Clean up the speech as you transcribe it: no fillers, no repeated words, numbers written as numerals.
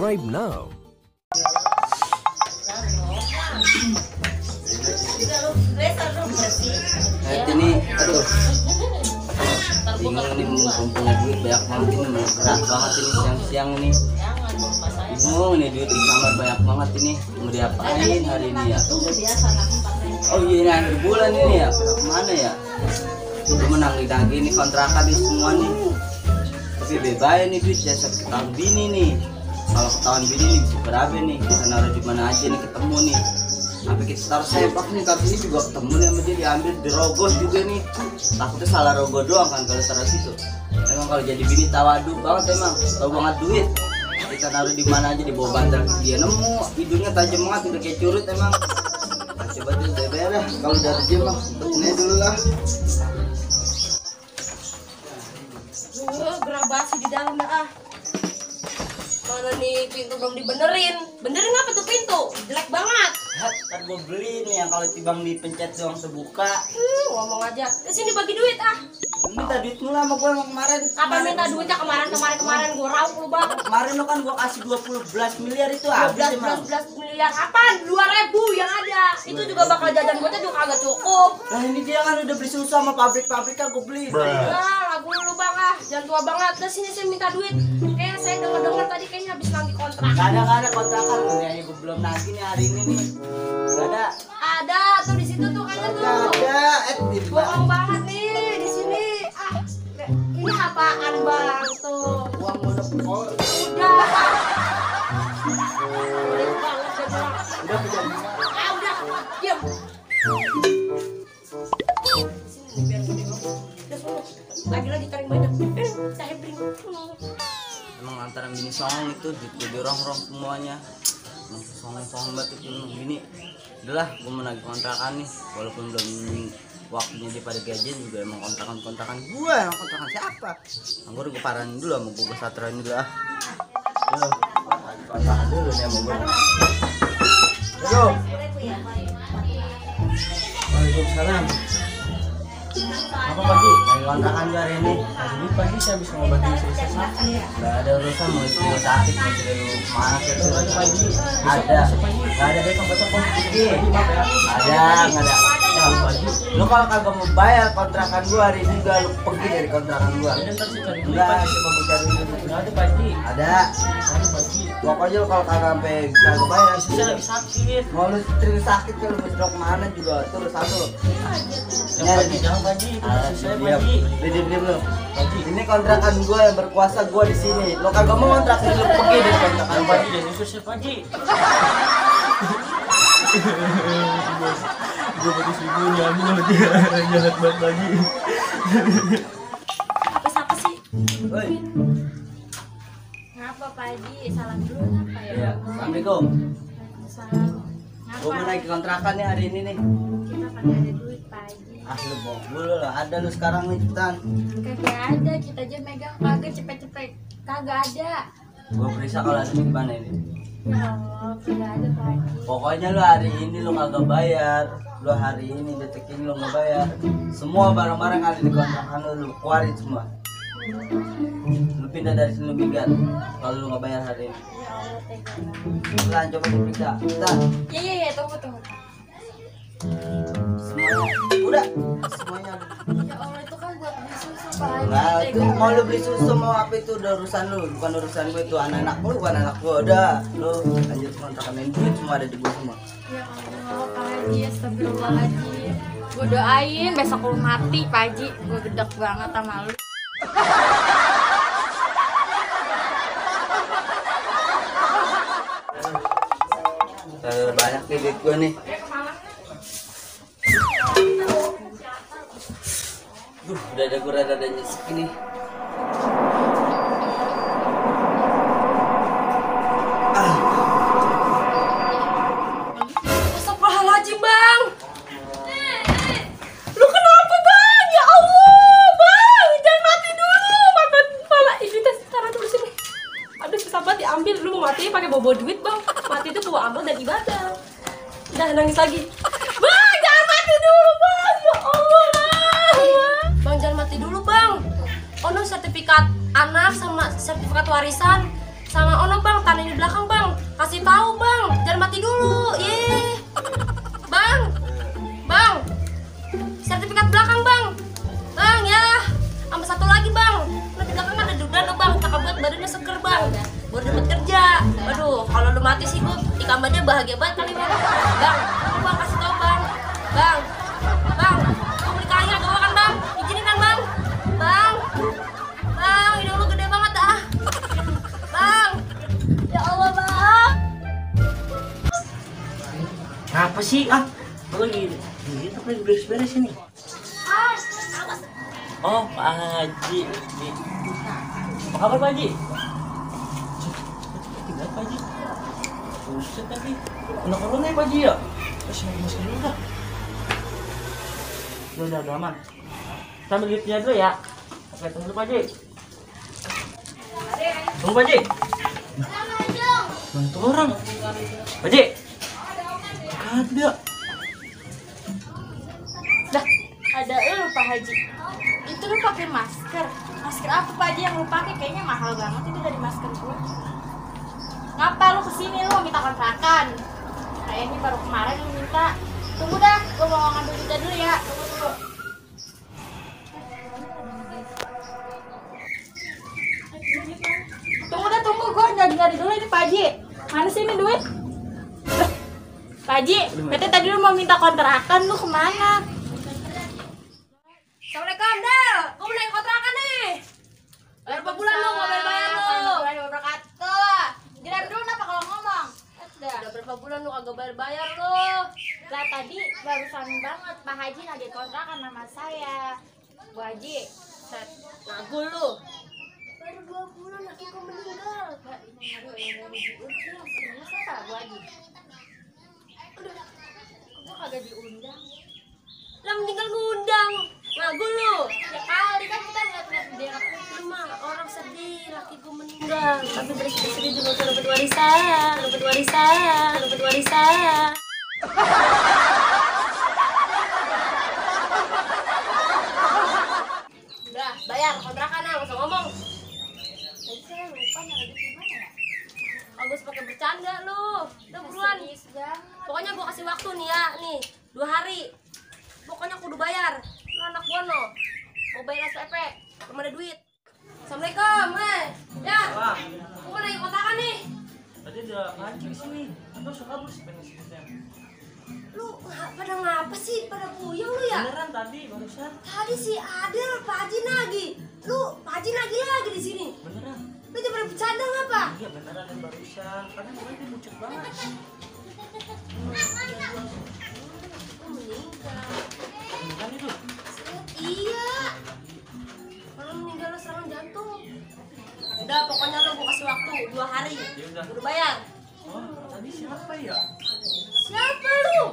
Subscribe now. Ini aduh bingung nih punya duit banyak banget ini berat banget ini siang-siang ini bingung nih duit di kamar banyak banget ini mau diapain hari ini ya. Oh iya ini akhir bulan ini ya kemana ya gue menanggi ini kontrakan nih semua nih tapi bebas nih duit jasa ketahuan bini nih kalau ketahuan bini nih bisa berabe nih kita naruh di mana aja nih ketemu nih sampai kita taruh sepak nih kartu ini juga ketemu nih sama dia diambil dirogos juga nih takutnya salah rogo doang kan kalau taruh situ emang kalau jadi bini tawadu banget emang tahu banget duit kita naruh di mana aja di bawah bantal dia nemu hidungnya tajam banget udah kayak curut emang nah, coba tuh DPR ya kalau udah rejim mah ini dulu lah gerabasi di dalam ah mana nih pintu belum dibenerin apa tuh pintu jelek banget. Kan gue beli nih yang kalau tibang dipencet doang sebuka. Ngomong aja. Sini bagi duit ah. Minta duit mulu sama gue kemarin. Kapan minta duitnya kemarin gue rauk lu bang. Kemarin lo kan gue kasih 20 miliar itu habis emang. 12 miliar apaan? 2.000 yang ada. Itu juga bakal jajan gue juga kagak cukup. Nah ini dia kan udah beli susu sama pabrik-pabrik kan gue beli. Nah, lagu lu bang ah. Jangan tua banget. Udah sini saya minta duit. Kayaknya saya denger tadi kayaknya habis nagih kontrak. Gak ada kontrakan. Kayaknya gue belum nagih nih hari ini nih. Gak ada. Ada tuh di situ tuh kayaknya tuh. Gak ada. Di bohong banget nih di sini. Ah, ini apaan bang tuh? Uang monopol. Udah. Boleh banget saya bilang. Udah kejadian. Ah udah, diam. Sini biar gue nengok. Udah suruh. Lagi tarik banyak. Saya bring. Emang antara mini song itu jadi rongrong semuanya. Song banget itu gini. Udahlah, gue mau nagih kontrakan nih. Walaupun belum waktunya dia pada gajian juga emang kontrakan gue. Emang kontrakan siapa? Gue udah parahin dulu sama gue satrain dulu ah. Kontrakan dulu nih sama gue. Yo. Waalaikumsalam. Apa pagi? Lagi kontrakan gue hari ini. Hari pagi saya habis ngobatin istri saya sakit. Gak ada urusan mau istri gue sakit mau istri lu mana kira pagi. Ada. Gak ada besok pergi. Ada nggak ada. Lu kalau kagak mau bayar kontrakan gua hari ini juga lu pergi dari kontrakan gua. Enggak, cuma mau cari duit. Ada pagi. Ada pagi. Pokoknya lu kalau kagak sampai kagak bayar, saya lagi sakit. Mau lu istri sakit kalau mau sedok mana juga terus satu. Jangan pagi. Saya pagi. Diam lu. Pagi. Ini kontrakan gua yang berkuasa gua di sini. Lu kagak mau kontrakan lu pergi dari kontrakan pagi dan itu saya pagi. Gue pakai seribu nyamin sama dia jahat banget lagi. Apa sih? Woi. Ngapa Pak Haji? Salam dulu ngapa ya? Iya. Assalamualaikum. Salam. Gue mau naik kontrakan nih hari ini nih. Kita kagak ada duit Pak Haji. Ah lu bohong dulu lah. Ada lu sekarang nih cepetan. Kagak ada, kita aja megang kagak cepet-cepet. Kagak ada. Gue periksa kalau ada di mana ini. Ya Allah, kagak ada Pak Haji. Pokoknya lu hari ini lu kagak bayar. Lu hari ini detik ini lu nggak bayar. Semua barang-barang ada di kontrakan lu keluarin semua. Lu pindah dari sini lu minggat. Kalau lu nggak bayar hari ini. Ya Allah, tega banget. Lan coba diperiksa. Kita Iya, tunggu. semuanya udah semuanya ada. Ya Allah, itu kan buat beli susu Pak Haji. Nah itu Tega mau lu banget. beli susu mau apa itu udah urusan lu bukan urusan gue itu anak-anak lu bukan anak gue udah lu lanjut kontrakan main duit semua ada di gue semua. Ya Allah, Pak Haji, astagfirullahaladzim. Gue doain besok lu mati, Pak Haji. Gue gedek banget sama lu. Banyak nih duit gue nih. Udah ada gue rada nyesek ini. Astagfirullahaladzim, Bang. Lu kenapa, Bang? Ya Allah, Bang. Jangan mati dulu. Malah ini tes taruh dulu sini. Aduh, susah banget diambil. Lu mau mati pakai bobo duit, Bang. Mati itu bawa amal dan ibadah. Udah nangis lagi. Bang, jangan mati dulu, Bang. Ya Allah, Bang. Bang, jangan mati dulu, Bang. Ono sertifikat anak sama sertifikat warisan sama ono tahu bang, tanah di belakang bang. Kasih tahu bang, jangan mati dulu. Ye, bang, bang, sertifikat belakang bang, bang ya. Sama satu lagi bang, nanti belakang ada duda lo bang, cakap buat badannya seger bang, baru dapat kerja. Aduh, kalau lu mati sih gue ikambannya bahagia banget kali bang. Bang kasih tahu bang, bang, gue beli kaya gak makan bang, izinin kan bang, bang, hidung lu gede banget dah, bang, ya Allah bang. Apa sih? Gue lagi beres-beres ini. Oh, Pak Haji. Apa kabar Pak Haji? Tinggal Pak Haji. Buset tadi. Kena corona ya Pak Haji ya? Terus masker dulu dah. Udah aman. Kita ambil liftnya dulu ya. Oke, tunggu dulu Pak Haji. Tunggu Pak Haji. Bantu orang. Pak Haji. Ada. Dah, ada lu Pak Haji. Itu lu pakai masker. Masker apa Pak Haji yang lu pakai? Kayaknya mahal banget itu dari masker gua. Ngapa lu kesini lu minta kontrakan? Kayaknya baru kemarin lu minta. Tunggu dah, gua mau ngambil duitnya dulu ya. Tunggu. Tunggu, gua nyari dulu ini Pak Haji. Mana sih ini duit? Pak Haji, katanya tadi lu mau minta kontrakan, lu kemana? Assalamualaikum Del, gue mau naik kontrakan nih. Bayar berapa bulan lu, nggak bayar lu. Diam dulu kenapa kalau ngomong? Udah berapa bulan lu kagak bayar lu. Lah tadi barusan banget Pak Haji nagih kontrakan sama saya. Bu Haji, set. Ngagul lu. Baru 2 bulan laki gue meninggal. Siapa Bu Haji? Aduh, Kok kagak diundang? lah meninggal ngundang. Ngagul lu. Ya kali kan kita lihat-lihat dia. Emang orang sedih laki gue meninggal. Tapi bersedih juga untuk dapat warisan. Udah, bayar kontrakan nggak usah ngomong. Tadi saya lupa nyari di mana ya? Bagus pakai bercanda lu. Udah buruan. Serius banget. Pokoknya gua kasih waktu nih ya, nih 2 hari. Pokoknya kudu bayar. Lu anak gua no. Mau bayar SPP, belum ada duit. Assalamualaikum, ya. Gua mau naik kontrakan nih. Tadi ada mancing sini. Atau suka kabur sih pengen sini. Lu pada ngapa sih? Pada puyeng lu ya? Beneran tadi barusan. Tadi si Adel, Pak Haji nagih. Lu Pak Haji nagih lagi di sini. Beneran. Lu jangan pada bercanda ngapa? Iya beneran yang barusan. Karena gue ini pucet banget. Lu meninggal. Beneran itu. Iya. Kalau meninggal lu serangan jantung. Udah, pokoknya lu gua kasih waktu 2 hari. Ya udah. Udah bayar. Oh, tadi siapa ya? Siapa lu?